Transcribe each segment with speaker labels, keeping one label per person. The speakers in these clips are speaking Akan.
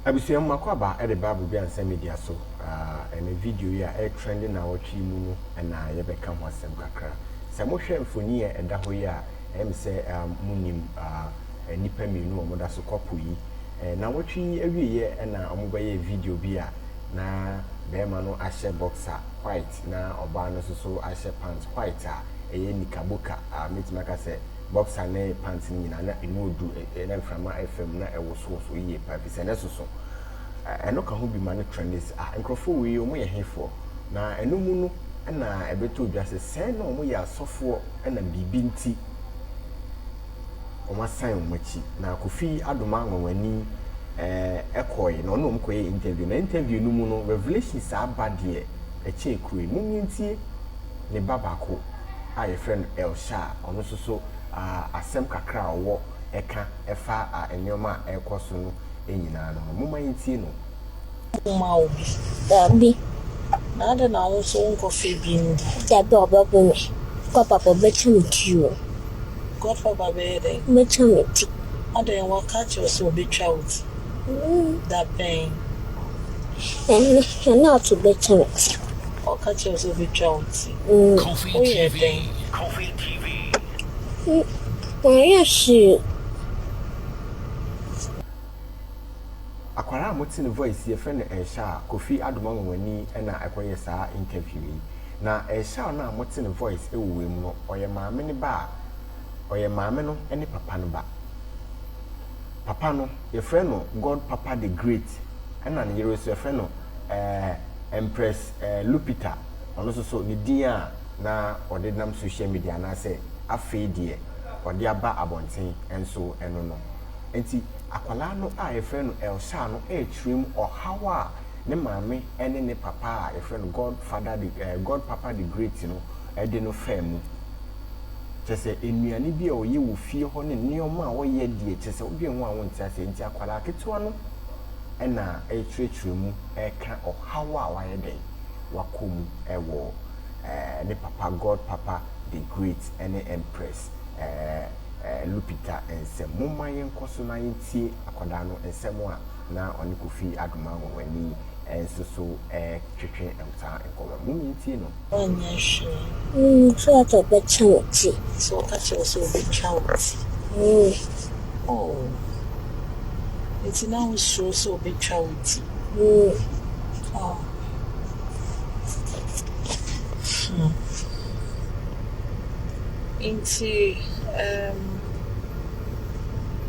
Speaker 1: Abusua mu akwaaba de ba Bobia Nsɛm Media so. Ɛnɛ video yi a ɛretrɛnde naawɔtwe yi mu no na yɛbɛka ho asɛm kakra. Sɛ mohwɛ mfoni a ɛda hɔ yi a, ɛyɛ me sɛ monim nnipa mmienu a wɔda so couple yi. Naawɔtwe yi awieɛ na wɔbɛyɛɛ video bi a na barima no ahyɛ boxer white na ɔbaa no nso so ahyɛ pant white a ɛyɛ nikaboka a mɛtumi aka sɛ Boxer ne pants no nyinaa na emu redu, na mframa refa mu, na ɛwosowoso yiye paa efisɛ na ɛsoso. Ɛno ka ho bi ma no trɛnde sɛ, Ah, nkurɔfoɔ wei wɔyɛ hefoɔ? Na ɛno mu no na ɛbɛtɔɔ dwa sɛ sɛɛ na wɔyɛ asɔfoɔ na biribi nti wɔasan wɔn akyi. Na Kofi Adomah Nwanwani kɔe na ɔne wɔn kɔyɛɛ interview. Na interview no mu no, revelations a aba deɛ ɛkyɛn kuro yi. Mom yɛntie ne ba baako. a yɛfrɛ no Elsha, ɔno nso so asɛm kakra a ɔwɔ ka fa nneɛma a ɛrekɔ so no nyinaa no ho. Momma yɛntie no.
Speaker 2: Womma wo bi?
Speaker 3: Dabi.
Speaker 2: Na adɛn na wo nso wonkɔfa bi ndi?
Speaker 3: Dabi, ɔbɛbo me. God papa ɔbɛtwa me ti o.
Speaker 2: God papa bɛyɛ dɛn?
Speaker 3: Ɔbɛtwa me ti.
Speaker 2: Adɛn, waka akyerɛ wo sɛ ɔbɛtwa wo ti? Da bɛn?
Speaker 3: Ɛnnɛ, ɛnnɛ ato bɛtwa me ti.
Speaker 2: Ɔka kyerɛ wo sɛ ɔbɛtwa wo ti. Woyɛɛ dɛn?
Speaker 3: Manyɛ hwee.
Speaker 1: Akwadaa a mote ne voice yi yɛfrɛ no Elshaa, Kofi Adomah Nwanwani na ɛkɔyɛɛ saa interview yi. Na Elshaa no a mote ne voice wɔ wei mu no, ɔyɛ maame no ba a, ɔyɛ maame no ne papa no ba. Papa no, yɛfrɛ no God Papa the Great, ɛna ne yere nso yɛfrɛ no eh, Empress eh, Lupita. Ɔno nso so, ne din a na ɔde nam social media anaasɛ afei deɛ ɔde aba abɔnten nso ɛno no. Nti akwadaa no a yɛfrɛ no Elsha no rekyerɛ mu ɔhaw a ne maame ne ne papa a yɛfrɛ no God Father the, eh, God Papa the Great no de no faa mu. Kyerɛ sɛ, nnuane bi a ɔyɛ wɔ fie hɔ ne nneɛma a ɔyɛ deɛ, kyerɛ sɛ, wodwen ho a wonte aseɛ. Nti akwadaa ketewa no na ɛrekyerɛkyerɛ mu reka ɔhaw a wayɛ dɛn, wakɔ mu wɔ ne papa God Papa the Great ne Empress Lupita nsam. Momma yɛnkɔ so na yɛntie akwadaa no nsɛm a na ɔne Kofi Adomah Nwanwani nso so retwetwe saa nkɔmmɔ no. Momma yɛntie no.
Speaker 2: Ɔnyɛ hwee.
Speaker 3: Mm, so ɔtɔ bɛtwa wo ti.
Speaker 2: So ɔka kyerɛ wo sɛ ɔbɛtwa wo ti?
Speaker 3: Mm.
Speaker 2: Oh. Nti na wosuro sɛ ɔbɛtwa wo ti?
Speaker 3: Mm.
Speaker 2: Oh. Hmm. Nti, um,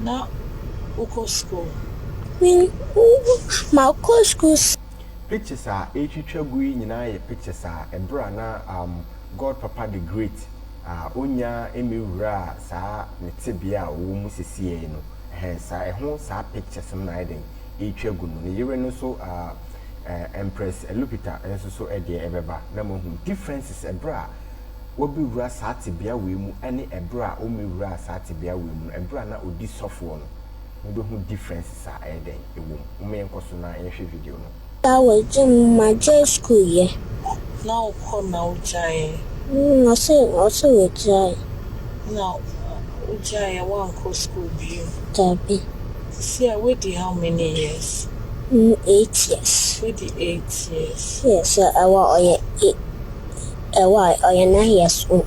Speaker 2: na wokɔ school?
Speaker 3: Me, makɔ school.
Speaker 1: Pictures a ɛretwitwa gu yi nyinaa yɛ pictures a ɛberɛ a na um God Papa the Great a ɔnnya mmɛwuraa saa ne tebea a ɔwɔ mu sesiei yi no, ɛhɛn, saa, ɛho saa pictures no na ayɛ dɛn, ɛretwa gu no. Ne yere no nso ah, eh, Empress Lupita nso so deɛ ɛbɛba na moahu differences ɛberɛ a wabɛwura saa tebea wei mu ɛne ɛberɛ a ɔmmɛwuraa saa tebea wei mu no, ɛberɛ a na ɔdi sɔfoɔ no. Mobɛhu differences a ɛyɛ dɛn, ɛwɔ mu. Momma yɛnkɔ so na yɛnhwɛ video no.
Speaker 3: Da wɔ gye mu ma gyae school yɛ.
Speaker 2: Na wo kɔ na wo gyaeɛ.
Speaker 3: Mm ɔse ɔse wɔ gyae.
Speaker 2: Na wo gyaeɛ woankɔ school bio.
Speaker 3: Dabi.
Speaker 2: Sisi a wadi how many years?
Speaker 3: Mm 8 years.
Speaker 2: Wadi 8 years.
Speaker 3: Yes ɛwɔ ɔyɛ eight ɛwɔ a ɔyɛ 9 years old.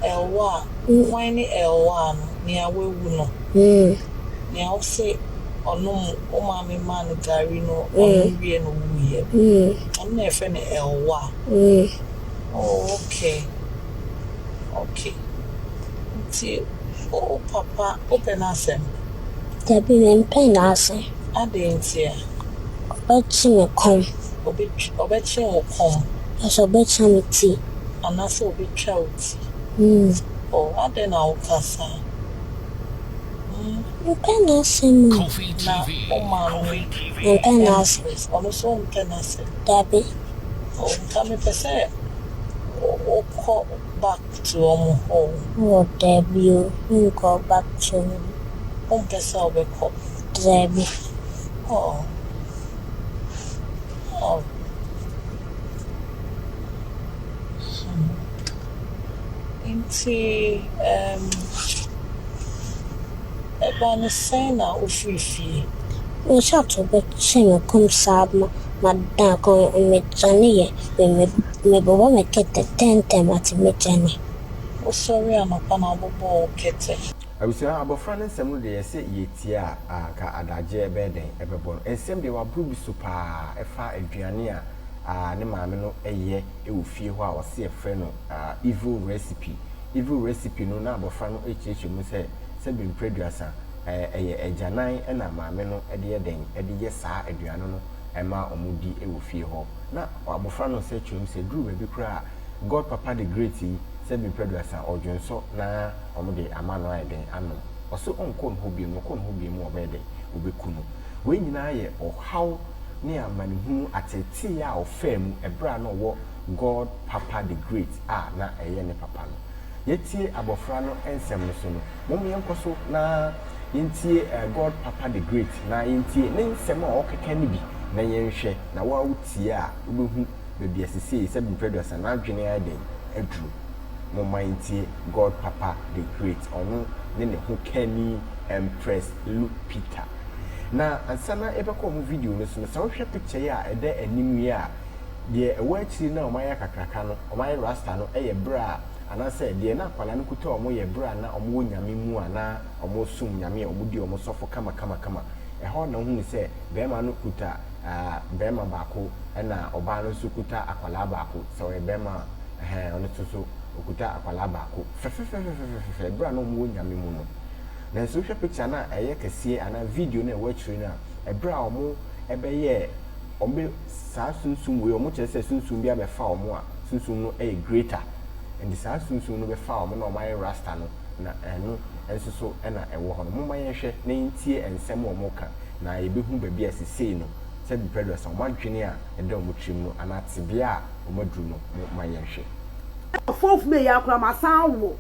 Speaker 2: Ɛwɔ a hwan ne ɛwɔ a no nea wawu no? Nea wose ɔnom wo maame maa no gari no ɔnom wie no wuiɛ no, ɔno na yɛfrɛ no Elwa? Oh okay, okay. Nti wo papa wopɛ n'asɛm?
Speaker 3: Dabi mempɛ n'asɛm.
Speaker 2: Adɛn ntia?
Speaker 3: Ɔbɛkye me kɔn.
Speaker 2: Ɔbɛkye wo kɔn?
Speaker 3: Ɔsɛ ɔbɛtwa me ti.
Speaker 2: Anaasɛ ɔbɛtwa wo ti? Oh adɛn na woka saa?
Speaker 3: Mempɛ n'asɛm o.
Speaker 2: Na wo maame
Speaker 3: Mempɛ n'asɛm.
Speaker 2: Empress, ɔno nso wompɛ n'asɛm?
Speaker 3: Dabi.
Speaker 2: Oh, nka mepɛ sɛ wokɔ back to wɔn hɔ o.
Speaker 3: Oh, dabi o, menkɔ back to wɔn.
Speaker 2: Wompɛ sɛ wobɛkɔ?
Speaker 3: Dabi.
Speaker 2: Oh. Oh. Nti um, ɛbaa no sɛn na wofiri fie?
Speaker 3: Nsa to bɛkye me kɔm saa ma madan kɔn medwane yɛ me mebobɔ me kɛtɛ tɛntɛm ate medwane.
Speaker 2: Wosɔre anɔpa na wobobɔ wo kɛtɛ.
Speaker 1: Abusua, abɔfra no nsɛm no deɛ yɛse yɛtie a, anka adagyeɛ bɛyɛ dɛn ɛbɛbɔ no. Nsɛm deɛ waboro bi so paa ɛfa aduane a a ne maame no yɛ wɔ fie hɔ a ɔse yɛfrɛ no evil recipe. Evil recipe no na abɔfra no rekyerɛkyerɛ mu sɛ sɛbe mprɛduasa ɛyɛ agyanan na maame no de yɛ dɛn de yɛ saa aduane no ma wɔdi wɔ fie hɔ. Na abɔfra no nso kyerɛ mu sɛ ɛduru baabi koraa a God Papa the Great yi sɛbe mprɛduasa ɔdwonsɔ na wɔde ama no ayɛ dɛn anom. Ɔse ɔnkɔ ne hɔ biom na ɔkɔ ne hɔ biom a ɔbɛyɛ dɛn wɔbɛku no. Wei nyinaa yɛ ɔhaw ne amanehunu ateetee a ɔfaa mu ɛberɛ a na ɔwɔ God Papa the Great a na ɛyɛ ne papa no. Yɛatie abɔfra no nsɛm no so no, mom yɛnkɔ so na yɛntie God Papa the Great na yɛntie ne nsɛm a ɔkeka no bi na yɛnhwɛ, na wo a wotie a wobɛhu baabi a sesei sɛbe mprɛ aduasa n'adwene ayɛ dɛn aduru. Momma yɛntie God Papa the Great, ɔno ne ne ho kani Empress Lupita. Na ansa na yɛbɛkɔ wɔn video no so no, sɛ wohwɛ picture yi a ɛda anim yi a, deɛ ɛwɔ akyiri no a wɔayɛ kakraka no, wɔayɛ rasta no yɛ berɛ a, anaasɛ deɛ na akwadaa no kuta wɔn yɛ berɛ a na wɔwɔ Nyame mu a na wɔresom Nyame a wɔdi wɔn sɔfo kamakamakama. Ɛhɔ na wohunu sɛ barima no kuta barima baako ɛna ɔbaa no nso kuta akwadaa baako. Sɛ ɔyɛ barima a, ɛhɛn, ɔno nso so ɔkuta akwadaa baako. Fɛfɛfɛfɛfɛfɛ berɛ a na wɔwɔ Nyame mu no. Nanso wohwɛ picture no a ɛyɛ kɛseɛ anaa video no a ɛwɔ akyire no a, ɛberɛ a wɔbɛyɛɛ, wɔbɛ, saa sunsum wei, wɔkyerɛ sɛ sunsum bi abɛfa wɔn a, sunsum no yɛ greater. Nti saa sunsum no bɛfa wɔn na wɔayɛ rasta no, na ɛno nso so na ɛwɔ hɔ no. Momma yɛnhwɛ na yɛntie nsɛm a wɔka, na yɛbɛhu baabi a sesei no, sɛbi mprɛduasa, wɔn adwene a ɛda wɔn tirim no anaa tebea a wɔaduru no, momma yɛnhwɛ.
Speaker 4: Fourth May yi ara koraa masan awo.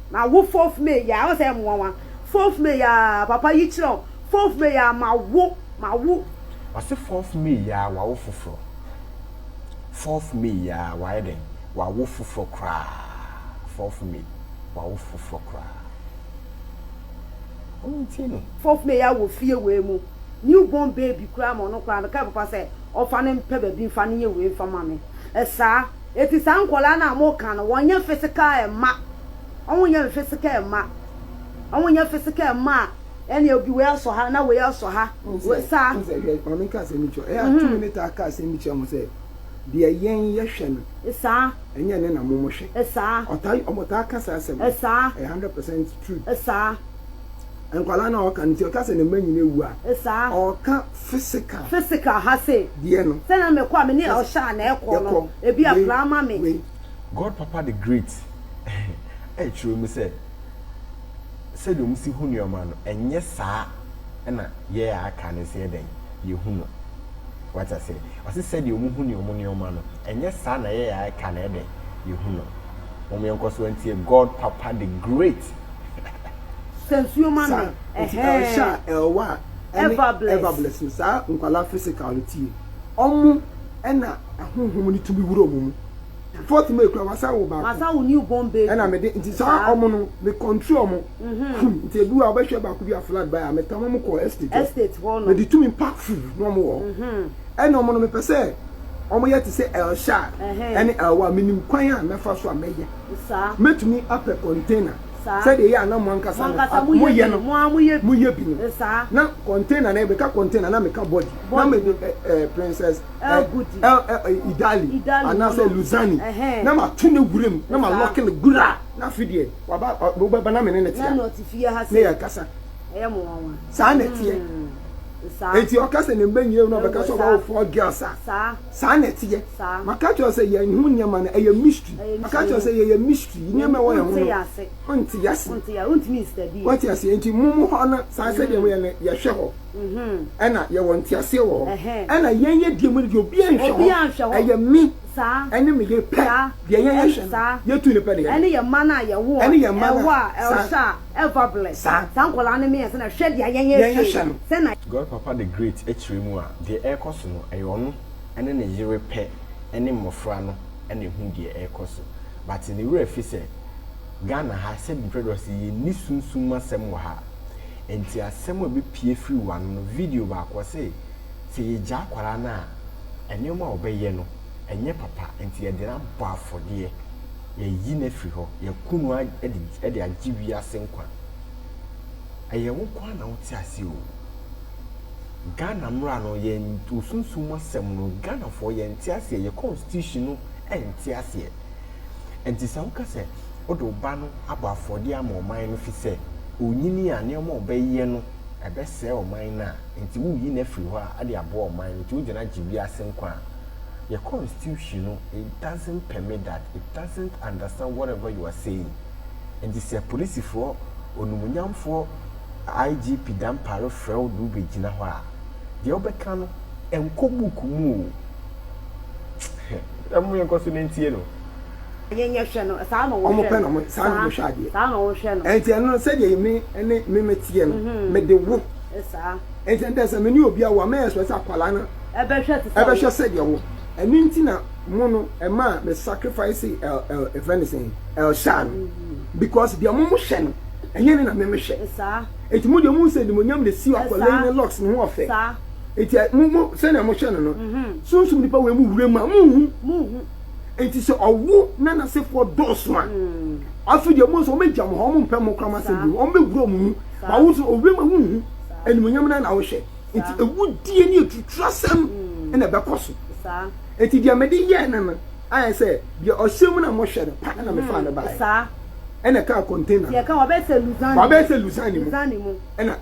Speaker 4: Na wo fourth May yi a, wohu sɛ ɛyɛ nwanwa. Fourth May yi ara, papa yi kyerɛ wo, fourth May yi ara mawo, mawo.
Speaker 1: Ɔse fourth May yi ara wawo foforɔ. Fourth May yi ara wayɛ dɛn? Wawo foforɔ koraa. Fourth May, wawo foforɔ koraa. Wɔntie no.
Speaker 4: Fourth May yi ara wɔ fie wei mu, new born baby koraa ma ɔno koraa, mekae papa sɛ ɔmfa no mpɛ baabi mfa no nyɛ wei mfa ma me. Saa. Eti saa nkwadaa no a mo ka no wɔn nyɛ physical mma wɔn nyɛ physical mma wɔn nyɛ physical mma a ɛnna obi wei asɔ ha na wei asɔ ha wei saa.
Speaker 5: N sɛ hwɛ maame nka asɛm bi kyerɛ ɛyɛ a tumi ne taa ka asɛm bi kyerɛ mo sɛ deɛ yɛn yɛhwɛ no
Speaker 4: saa
Speaker 5: ɛnyɛ ne na mo mo hwɛ
Speaker 4: saa
Speaker 5: ɔtaa ɔmo taa ka saa asɛm no
Speaker 4: saa
Speaker 5: ɛyɛ 100% true
Speaker 4: saa.
Speaker 5: Nkwadaa no a ɔka no nti ɔka sɛ ne mma nyina awu a
Speaker 4: Saa.
Speaker 5: ɔka physical.
Speaker 4: Physical ha sei.
Speaker 5: Deɛ no.
Speaker 4: Sɛnea mekɔ a me ne ɔhyɛ a na ɛkɔ no ebi a koraa ma me.
Speaker 5: Wei.
Speaker 1: God Papa the Great kyerɛ mu sɛ, sɛdeɛ wɔsi hu nneɛma no, ɛnyɛ saa na yɛn a aka no nso yɛ dɛn? Yɛhu no. Wate aseɛ? Ɔse sɛdeɛ wɔhu wɔn nneɛma no, ɛnyɛ saa na yɛn a aka no yɛ dɛn? Yɛhu no. Mom yɛnkɔ so ntie God Papa the Great.
Speaker 4: Sɛ nsuo ma me
Speaker 5: Nti Elsha,
Speaker 4: ɛhɛɛ.
Speaker 5: Elwa ɛne
Speaker 4: Everbless.
Speaker 5: Everbless no saa nkwadaa physical no tie ɔmo ɛna ahonhom no tumi wura ɔmo mu. Fourth May koraa wasan wo baako.
Speaker 4: Wasan wo new born baby.
Speaker 5: Ɛna mede nti saa ɔmo no me control ɔmo fum nti ebi wɔ a wobɛhwɛ baako bi a flood bae a metam ɔmo kɔ estate hɔ.
Speaker 4: Estate hɔ nom.
Speaker 5: Mede tumi park fuu na ɔmo wɔ hɔ. Ɛna ɔmo no mepɛ sɛ ɔmo yɛ te sɛ Elsha ɛne Elwa menim kwan a mɛfa so a mɛyɛ. Mɛtumi apɛ container sɛdeɛ ɛyɛ a na mo ankasa no moyɛ no moyɛ bi no na container no meka container na meka body na mede princess Idali anaasɛ Luzani na mato ne wuram na malɔke no gura na afe deɛ waba wobɛba na me ne ne tea ne yɛ kasa saa na ɛteɛ eti ɔka sɛ ne mba nyina na ɔbɛka sɛ ɔbɛwo four girls a Saa na ɛteɛ. Maka akyerɛ wo sɛ yɛn ho nneɛma no, ɛyɛ mystery. Maka akyerɛ wo sɛ yɛyɛ mystery. Nneɛma ɛwɔ yɛn ho no, wonte ase. Woate aseɛ? Nti mo mo hɔ no, saa sɛdeɛ moyɛ no, yɛhwɛ hɔ. Ɛna yɛwɔ nteaseɛ wɔ hɔ. Ɛna yɛn yɛ deɛ mu no deɛ, obiara nhwɛ hɔ. Ɛyɛ me ɛne me yere pɛ. Deɛ yɛn yɛhwɛ no, yɛtu no pɛ na yɛhwɛ.
Speaker 4: Ɛne yɛn mma no a yɛwo
Speaker 5: wɔn,
Speaker 4: ɛwɔ a, Elsha, Everbless. Saa nkwadaa no mmiɛnsa na hwɛ deɛ yɛn yɛhwɛ yi. Sɛ na.
Speaker 1: God Papa the Great kyerɛ mu a, deɛ ɛrekɔ so no, ɛyɛ ɔno ne ne yere pɛ ne mmɔfra no na ɛhu deɛ ɛrekɔ so. But ne werɛ afi sɛ, Ghana ha, sɛbi mprɛ dodoɔ sɛ yɛnni sunsum asɛm wɔ ha. Nti asɛm a ɛbɛpue firi w'ano no, video baako, ɔse sɛ yɛgyaa akwadaa no a, nneɛma a ɔbɛyɛ no, ɛnyɛ papa, nti yɛde no abɔ afɔdeɛ, yɛayi no afiri hɔ, yɛaku no de de agye wiase nkwa. Ɛyɛ wo nko ara na wote aseɛ o. Ghana mmara no, yɛn osunsum mu asɛm no, Ghanafoɔ yɛnte aseɛ, yɛ constitution no ɛnte aseɛ. Nti sɛ woka sɛ wode wo ba no abɔ afɔdeɛ ama ɔman no fi sɛ ɔnyini a nneɛma a ɔbɛyɛ no ɛbɛsɛe ɔman no a, nti woreyi no afiri hɔ a de aboa ɔman no, nti wode no agye wiase nkwa a, yɛ constitution no it doesn't permit that, it doesn't understand whatever you are saying. Nti sɛ polisifoɔ, onumunyamfoɔ IGP Dampare frɛ wo de wo bɛgyina hɔ a, deɛ wobɛka no ɛnkɔ book mu o. Mo yɛnkɔ so na ntie no.
Speaker 4: Yɛn yɛ hwɛ no saa na wɔn hwɛ
Speaker 5: no saa na wɔn hwɛ adeɛ
Speaker 4: saa na wɔn hwɛ no.
Speaker 5: Ɛnti ɛno no sɛdeɛ me ne me me teɛ no mhm. me de wo.
Speaker 4: Saa.
Speaker 5: Ɛnti ɛnti sɛ me ne obi awo a mɛyɛ sɛ sɛ akwadaa no.
Speaker 4: Ɛbɛhwɛ te sɛ.
Speaker 5: Ɛbɛhwɛ sɛdeɛ wo. Ɛno nti na mo no ɛma me sacrifice ɛl ɛl ɛfɛ ne sɛn ɛl shaa no mhm. because deɛ mo mo hwɛ no ɛnyɛ ne na me me hwɛ.
Speaker 4: Saa.
Speaker 5: Ɛnti mo deɛ mo sɛ nimonyam na esi akwadaa yi ne locks ne ho ɔfɛ.
Speaker 4: Saa.
Speaker 5: Enti mo, mo, sɛnea mohwɛ no no, sunsum nipa wei mo wura mu a, monhu. Enti sɛ ɔwo na n'asefoɔ dɔɔso a, afei deɛ mo nso wɔbɛgya mo hɔ, wɔmpɛ mo koraa mo asɛm bio, wɔbɛwura mo mu. Ba wo nso, owura mu a wonhu, animuonyam no ara na wohwɛ. Enti awudie ne atuturasɛm na ɛbɛkɔ so. Enti deɛ mede yɛɛ no no, ayɛ sɛ deɛ ɔhyɛ mu na mohwɛ no pa na mefaa no baeɛ. Ɛna ɛkaa container no. Wabɛyɛ sɛ Lusani mu ɛna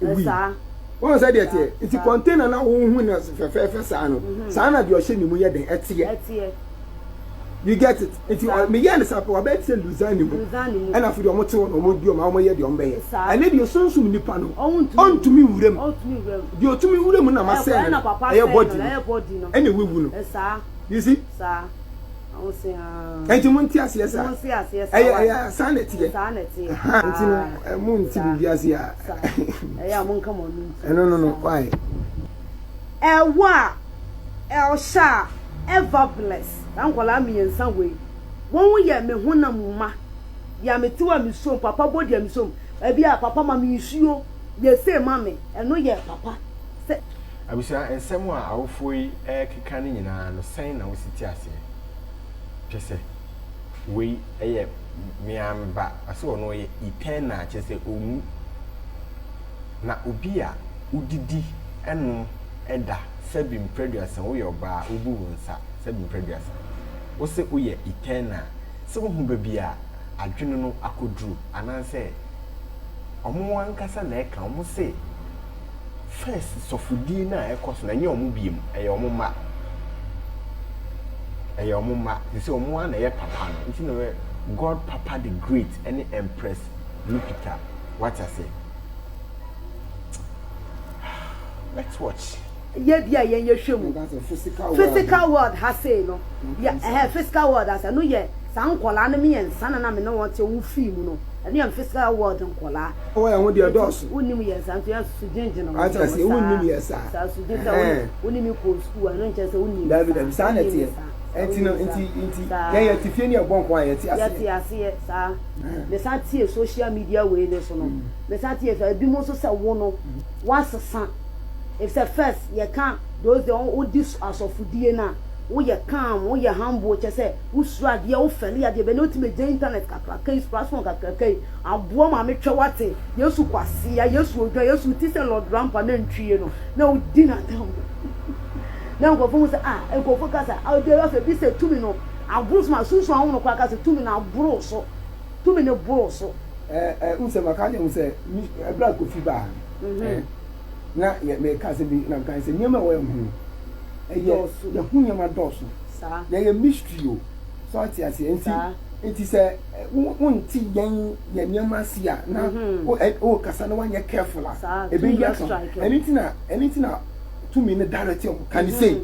Speaker 5: ɛwui. Wɔn sɛ deɛ teɛ nti container na wohu no fɛfɛɛfɛ saa no mhm. saa na deɛ ɔhyɛ ne mu yɛ den ɛteɛ. You get it? Nti meyɛ no saa pɛ wabɛyɛ te sɛ Luzani mu ɛna afei deɛ ɔmo te hɔ na ɔmo di ɔmo a ɔmo yɛ deɛ ɔmo bɛyɛ. Ɛne deɛ sunsum nipa no ɔntumi nwura mu. Deɛ ɔtumi wura mu na ma sɛn no ɛyɛ body no ɛna ewewu no. You see? Nti mo nte aseɛ saa. Ɛyɛ ɛyɛ saa na ɛteɛ. Nti no mo nte biribi ase a. Ɛno no no why?
Speaker 4: Ɛwɔ a ɛhyɛ a ever bless saa nkwadaa mmiɛnsa wei wɔn yɛ me honam mma deɛ mete hɔ a mesuom papa bɔ deɛ mesuom ebi a papa ma me nsuo yɛ sei ma me ɛno yɛ papa sɛ.
Speaker 1: Abusua, nsɛm a awofoɔ yi rekeka no nyinaa no, sɛn na wosi te aseɛ? Kyerɛ sɛ, wei yɛ me ara me ba, ɔse ɔno ɔyɛ eternal, kyerɛ sɛ ɔnwu. Na obi a wodidi, nom, da, sɛbi mprɛduasa, woyɛ ɔbaa a, wobu wo nsa, sɛbi mprɛduasa. Wose woyɛ eternal, sɛ wohu baabi a adwene no akɔduru, anaasɛ wɔn ankasa na ɛka, wɔn se first sɔfodie no a ɛkɔ so no ɛnyɛ wɔn biem, ɛyɛ wɔn mma. Ɛyɛ wɔn mma. Te sɛ wɔn ara na ɛyɛ papa no. Nti na wɔyɛ God Papa the Great ɛne Empress Lupita. Wate ase? Let's watch.
Speaker 4: Yɛ bi a yɛn yɛhwɛ mu. Physical world ha sei no, yɛ ɛhɛ physical world ase ɛno yɛ saa nkɔlaa no mmiɛnsa na na me ne wɔn te wɔn fii mu no ɛno yɛ physical world nkɔlaa.
Speaker 5: Wɔ yɛn ho deɛ dɔɔso.
Speaker 4: Wonim yɛn saa nti yɛ so gyinagyina
Speaker 5: wɔn sɛ wɔn saa. Wonim yɛn saa.
Speaker 4: Saa so gyina sɛ wonim mi kɔ sukuu a ɛno nkyɛn sɛ wonim.
Speaker 5: Dabi dabi saa na ɛteɛ. Ɛnti no nti nti yɛn yɛ te fie ne yɛ bɔ nkɔmɔ a yɛ te aseɛ.
Speaker 4: Yɛ te aseɛ saa. Me san tie social media wei ne so no me san tie sɛ ebi mo nso sɛ wo no wasesa. Efisɛ first yɛka those days wodi asɔfodie no a, woyɛ calm, woyɛ humble, kyerɛ sɛ wosuro adeɛ, wofɛle adeɛ, bɛnɛ wotumi gyina internet kakraka yi, platform kakraka yi, aboa maame twɛ wate, Yesu kwasea, Yesu odwan, Yesu ti sɛ Lord Rampa na ntwie no, na wodi n'atam. Na nkurɔfoɔ hu sɛ ah, nkurɔfoɔ ka sɛ, ah, deɛ afei bi sɛ tumi no aboro so ma sunsun ahom no koraa ka sɛ tumi no aboro so, tumi no boro so.
Speaker 5: Ɛɛ ɛɛ nsɛm aka kyerɛ mo sɛ ɛberɛ a Kofi baa no, ɛɛ. Na yɛ meka asɛm bi na meka sɛ nneɛma a ɛwɔ yɛn ho no ɛyɛ yɛn ho nneɛma dɔɔso yɛyɛ mystery o so ate aseɛ nti nti sɛ wonte yɛn yɛn nneɛma ase a na wo kasa na wanyɛ careful a ebeyi aka ɛno nti na ɛno nti na tumi no direct ɔmo ka ne sei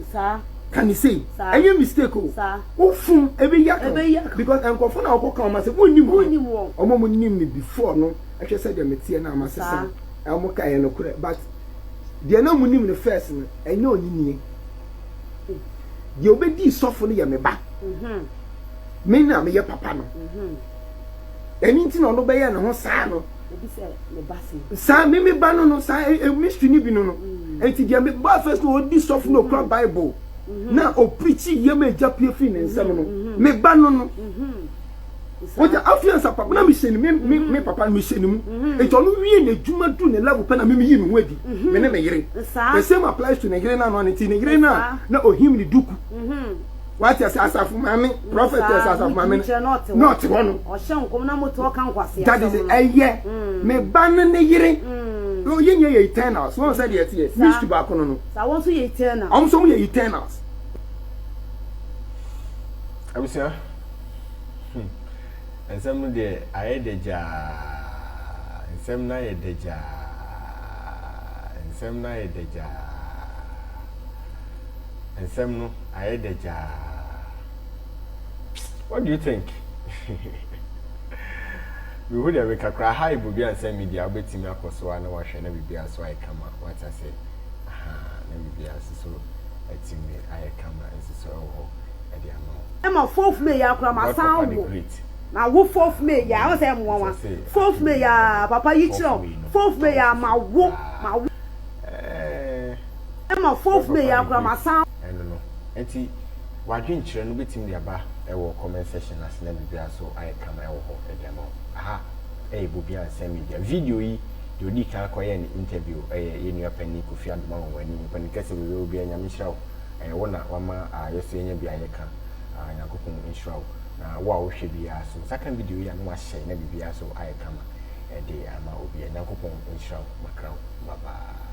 Speaker 5: ka ne sei ɛnyɛ mistake o wofum ebeyi aka because nkurɔfo na wɔkɔ ka wɔn asɛm wonnim wɔn wɔn a wɔnim me before no ɛhwɛ sɛ deɛ meteɛ na ama sesa. Ɔmo ka ɛyɛ nokorɛ but deɛ na ɔmo nim no first no ɛnyɛ ɔne nie. Deɛ ɔbɛdii sɔfo no yɛ me ba. Me na meyɛ papa no. Ɛno nti na ɔno bɛyɛ ne ho saa no.
Speaker 4: Obi sɛ ne ba sei.
Speaker 5: Saa me me ba no no saa e, e mystery ni bi no no. Mm. Enti deɛ me ba first no odi sɔfo na okura mm-hmm. Bible mm-hmm. na opreachi yam egya pie firi ne nsam no. Mm-hmm. Me ba no no. Wọ́n afei ansa papa na mi hyɛ ne me me papa mi hyɛ ne mu. Eti ɔno wie n'adwuma du ne level pɛ na mi mi yi ne ho adi. Me ne me yere. The same applies to ne yere na no ne ti ne yere na na ohim ne duku. Wate ase asafo maame prophetess asafo maame no na ɔte hɔ no.
Speaker 4: Ɔhyɛ nkɔm na mote ɔka nkwasi
Speaker 5: asɛm no. That is ɛyɛ mm. me ba no ne yere. Mm. Yɛ nyɛ yɛ eternals wɔn sɛ deɛ ɛteɛ mystery baako no no.
Speaker 4: Saa wɔn nso yɛ eternals.
Speaker 5: Wɔn nso yɛ eternals.
Speaker 1: Abusua hmm. Nsɛm no deɛ ayɛ dɛ gyaa nsɛm no ayɛ dɛ gyaa nsɛm no ayɛ dɛ gyaa. Nsɛm no ayɛ dɛ gyaa. What do you think? Mehu deɛ meka koraa ha yɛ Bobia Nsɛm Media wobɛtumi akɔ so a na wahwɛ na biribiara so ayɛ kama wate ase aha na biribiara nso so atumi ayɛ kama nso so ɛwɔ hɔ ɛde ama wo.
Speaker 4: Ɛma fourth May ya koraa
Speaker 1: God
Speaker 4: masan
Speaker 1: Papa the
Speaker 4: awo
Speaker 1: Great.
Speaker 4: Ma wo fourth May ya ɔn sɛ ɛmoa wa fourth May ya papa yi kyerɛ
Speaker 1: Fourth May no
Speaker 4: fourth May ya
Speaker 1: ma
Speaker 4: ma
Speaker 1: wo
Speaker 4: wo
Speaker 1: koraa.
Speaker 4: ma wo.
Speaker 1: Ɛɛ.
Speaker 4: Ɛma fourth May ya koraa masan.
Speaker 1: Ɛno no. Nti w'adwenkyerɛ no wobɛtumi de aba wɔ comment section no ase na biribiara nso ayɛ kama wɔ hɔ de ama wo. Aha yɛ Bobia Nsɛm Media. Video yi deɛ ɔdii kan kɔyɛɛ no interview yɛ yɛn nua panin Kofi Adomah Nwanwani. Mpanin kɛseɛ baabi a wɔ biara Nyame nhyira wo. Ɛyɛ wo na wama yɛ nso yɛanya bi a yɛka. Nyankopɔn nhyira wo. Na wo a wohwɛ biara nso nsa ka video yi a na wahyɛ na biribiara nso ayɛ kama de ama obiara. Nyankopɔn nhyira wo. Makra wo. Bye bye.